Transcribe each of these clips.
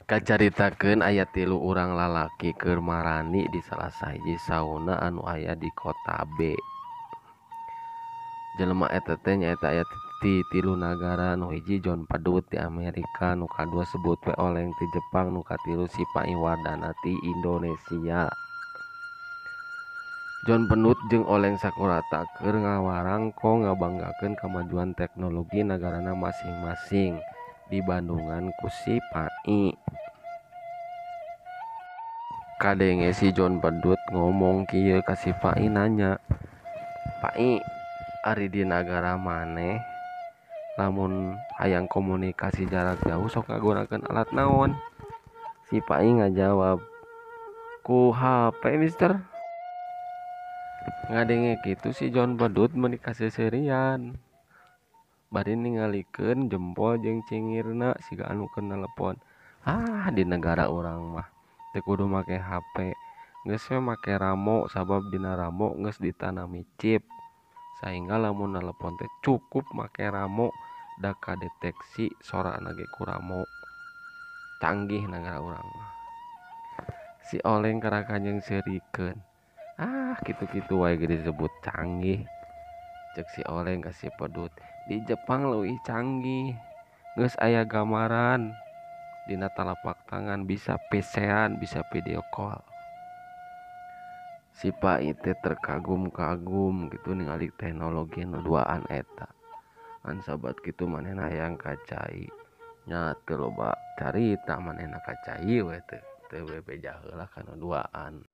Kacaritakeun aya tilu urang lalaki keur marani di salah sahiji sauna anu aya di kota B. Jelema eta teh nyaeta aya ti tilu nagara, nu hiji John Pedut ti Amerika, nu kadua sebut we Oleng ti Jepang, nu katilu si Pai Wardana ti Indonesia. John Pendut jeung Oleng Sakurata keur ngawarangko ngabanggakeun kamajuan teknologi nagarana masing-masing di Bandungan ku si Pai. Kadenge si John Pedut ngomong kieu ka si Pai nanya, "Pai, ari di nagara maneh lamun hayang komunikasi jarak jauh sok ngagunakeun alat naon?" Si Pai ngajawab, "Ku HP, Mister." Ngadenge kitu si John Pedut meuni kaseuserian. Bari ningalikeun jempol jeung cingirna siga anu keur nelepon. Ah, di negara urang mah teu kudu make HP, geus we make ramo sabab dina ramo geus ditanami chip. Sahingga lamun nelepon teh cukup make ramo da kadeteksi sorana ge ku ramo. Canggih nagara urang mah. Si Oleng karaka jeung seurikeun. Ah, kitu-kitu wae ge disebut canggih. Ceuk si Oleng ka si Pedut, di Jepang leuwih canggih, geus aya gambaran dina talapak tangan bisa pesean, bisa video call. Si Pai teh terkagum-kagum gitu ningali teknologi nu duaan eta. Ngan sabat kitu manehna hayang ka cai. Nya teu loba carita manehna ka cai we teu teu bebeja heula ka nu duaan.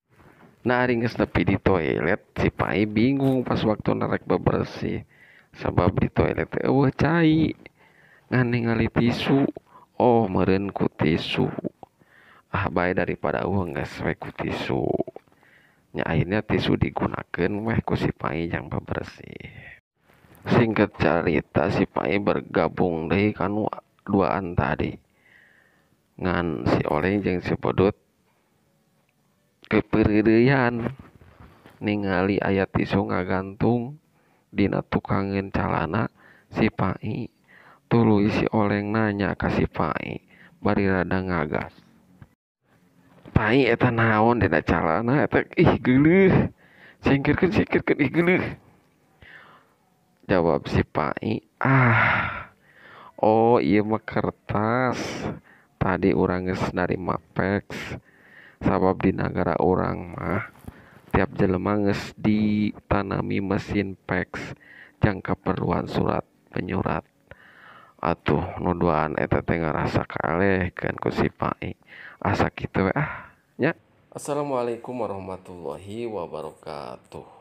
Nah, ari geus nepi di toilet si Pai bingung pas waktuna rek bebersih. Sabab di toilet teh eueuh cai. Ngan ningali tisu, oh meureun ku tisu. Ah bae daripada eueuh geus we ku tisu. Nya akhirnya tisu digunakeun weh ku si Pai jang bebersih. Singkat carita si Pai bergabung deui ka nu duaan tadi. Ngan si Oleng jeung si Pedut kepeureuyan ningali aya tisu ngagantung dina tukangeun calana si Pai. Tuluy si Oleng nanya ka si Pai bari rada ngagas. "Pai, eta naon dina calana eta? Ih geuleuh. Singkirkeun, singkirkeun, ih geuleuh." Jawab si Pai, "Ah, oh ieu mah kertas. Tadi urang geus narima fax. Sabab di nagara urang mah tiap jelema geus ditanami mesin fax jang kaperluan surat menyurat." Atuh nu duaan eta teh ngarasa kaelehkeun ku si Pai. Asa kitu we ah nya. Assalamualaikum warahmatullahi wabarakatuh.